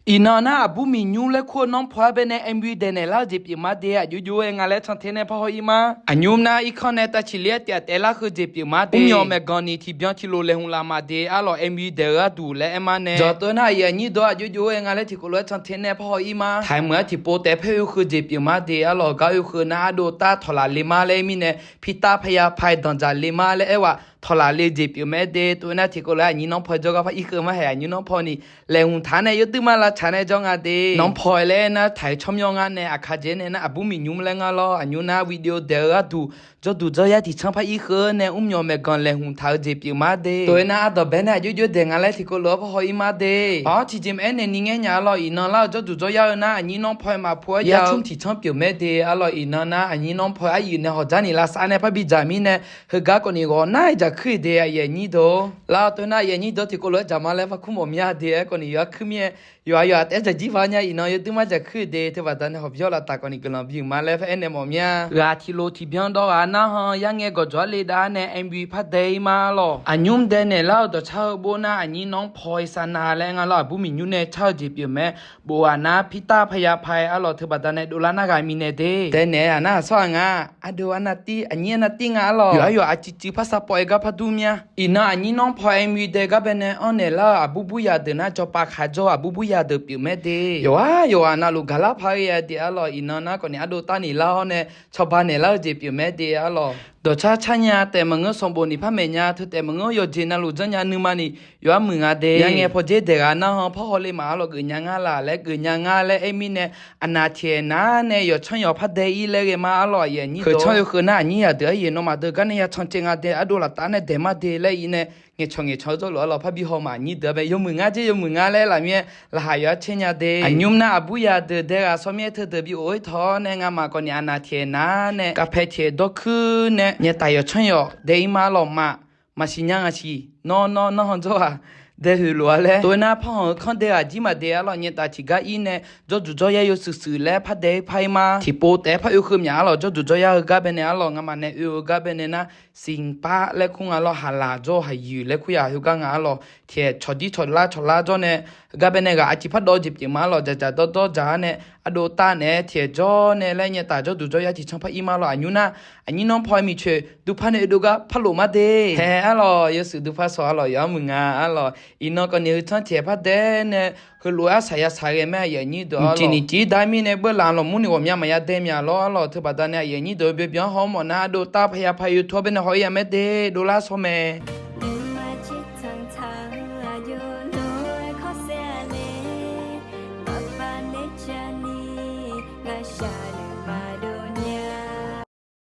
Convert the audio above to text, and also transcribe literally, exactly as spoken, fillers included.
Iqnan nar aqbur miqnymr laer kur-eu nanrpaw-aer bae nae MV daeqnaeq lar-eu jeq pyeuf ma de. Aqjox jov-aer nga laer cantae nae parhaw ir ma. Aqnymr nar irkanr nae tavciqler-aer taef-aer taef lar heu jeq pyeuf ma de. Mrmyawq maeqganq ni tiqbyan tiqlof laeqhmq laf ma de arlawq, MV daeq-eu gharduq laer aer ma nae. Jawqtov nar aqyuif aqnyir deuq-anr aqjox jov-aer nga laer tiqkawv lof-aer cantae nae parhaw ir ma. Taqmuiq-aer tiqpov taef-aer paer oe heu jeq pyeuf ma de arlawq. Gar oe heu nar ardov tar tawqlaf le ma laer mirnae, pirtav paya pai danqdzaq le ma laer aer-aq, tawqlaf le jeq pyeuf mae de. Tov nar tiqkawv lof-aer aqnyir nanrpaw jawrgar par ir heu ma haeq, aqnyir nanrpaw ni laeqhmq taq nae yawduir ma lavtsaq nae jawr nga de. Nanrpaw laer aer nar taq-aer tsawrmyanr ngar nae aqkaq dzaeq nae nar aqbur miqnymr laer ngar lawr. Aqnymr nar video daeq-eu gharduq jawrduq jawryar tiqcanr par ir heu nae mrmyawq maeqganq laeqhmq taq-eu jeq pyeuf ma de. Tov-aer nar ardawq bae nae aqjox jov-aer daeq nga laer tiqkawv lof-aer parhaw ir ma de. Awr tiqjeq maqaer naeq ni ngaer nya arlawq. Iqnan lar-eu jawrduq jawryar-eu nar aqnyir nanrpaw maqpu-aer ya cmr tiqcanr pyeuf mae de arlawq. Iqnan nar aqnyir nanrpaw aryuif nae hawqdzar ni lavsav nae parbi dzaq mirnae, heugar kawv ni ghawq nar-aer dzaq kuir de aqyuif aqnyir deuq. Lar-awr tov nar aqyuif aqnyir deuq tiqkawv lof-aer dzaq ma laer par kur mawf mir-a de. Aerkhawf ni yawqha kuir mir-aer yawqha yawqha taef-aer dzaq jir va nya. Iqnan yawduir ma dzaq kuir de. Teubaqda nae hawqbyawr laftaf kawv ni guiqlanq bimq ma laer par aernaeq mawf mir-a. Ghaq tiqlof tiqbyan dawr ghaq nar-anr yar ngae gawqjawq-ar le dav-ar nae MV par dae ir ma lawq. Aqnymr daenaeq lar-eu dawqcar heu bov nar aqnyir nanrpaw irsaq nav laer nga lawr. Aqbur miqnymr nae car-eu jeq pyeuf mae. Bof ghaq nar pirtav paya pai arlawq. Teubaqda nae dovlar nar ghaq minae de. Daenaeq-aq nar aqsawr ghaq nga. Ardov arnavtir aqnyir arnavtir nga arlawq. Yawqha yawqha ciqciq par sar pawv-aer gar par dur mir-a. Iqnan aqnyir nanrpaw MV dae gar bae nae anrnaeq lar-eu aqbur burya deuq nar jawrpav khaq jawr-eu aqbur burya deuq pyeuf mae de. Yawqghaq yawqghaq navluf gaqlar paq-aer ghae-a de arlawq. Iqnan nar kawv ni ardov tar ni lar-awr nae cawba naeq lar-eu jeq pyeuf mae de arlawq. Dawqcar car nya taef maqngeur sanqbof ni par maeq nya teu taef maqngeur yawqjeq navluf janrnya nuima ni yawqha muiq nga de. Yar ngae pawdzer daeq ghaq nar-anr par hawle ma arlawq. Geufnya ngar laf laer geufnya ngar laer aer mirnae, aqnaq tiq aeq nar nae yawqcanr yawq par dae ir laer ghae ma arlawq. Aqyuif aqnyir deuq, heu canr oe heu nar aqnyir yaq deuq aryuif nawmaf deuq gar nae ya can caev nga de. Ardov laftaf nae daeq ma de laer ir nae ngaeqcawq ngaeqcawq-eu jawrluf arlawq parbi haw ma. Aqnyir deuq-a bae yawmuiq ngar jer yawmuiq ngar laer laf mir-aer laqkhaq yawqha caer nya de. Aqnymr nar aqbur yaq deuq dae ghaq sawr mir-aer teudeuq bi of-ir tawq-awr nae ngamaf kawv ni aqnaq tiq aeq nar nae gaqpae tiq aeq dawr kuir nae nyaetaf yawqcanr yawq dae ir ma arlawq ma. Maqsiq nya ngaq siq nawr nawr nanrhan jawr-aq dae hoeq lof-a laer. Tov-aer nar par hanq-eu kanr dae ghaq jir maqde arlawq. Nyaetaf tiqgar ir nae jawrduq jawryar yawshuif shuif laer par dae-aer par ir ma. Tiqpov taef-aer par oe heu myaq arlawq. Jawrduq jawryar heugar bae nae arlawq ngamaf nae oe-eu gar bae nae nar, siqpar laer kur nga lawr. Haqlaq jawr haqyuiq laer kur yaq heugar nga arlawq. Tiq aeq cawqdir cawqlar cawqlar jawr nae heugar bae nae ghaq aqciq par dawv-eu jeq pyeuf ma arlawq. Dzaqdzaq dawrdawr dzaq-ar nae ardov tar naeq-aer tiq aeq jawr nae laer nyaetaf jawrduq jawryar tiqcanr par ir ma lawq. Aqnymr nar aqnyir nanrpaw miqcoeq duqpar nae oedov gar par lof ma de. Hae arlawq yawshuif duqpar sawq arlawq yawqha muiq nga arlawq. Iqnan kawv ni heu canr tiq aeq par dae nae heulof-aer arsaq ya saq ghae mae aqyuif aqnyir deuq. Mqcif ni cif dar mirnae beur laf lanqmur ni ghawqmya maqya dae myaq lawr arlawq. Teubaqda nae aqyuif aqnyir deuq-eu byov byov-anr haw-awr mawf nar ardov tar paya payo tawr bae nae haw-ir ya mae de. Dovlar sawr mae. Nuima ciqtanq taq-eu aqjox lof-aer kawrsaer-a le. Baqbaq nae jani ngaqshaq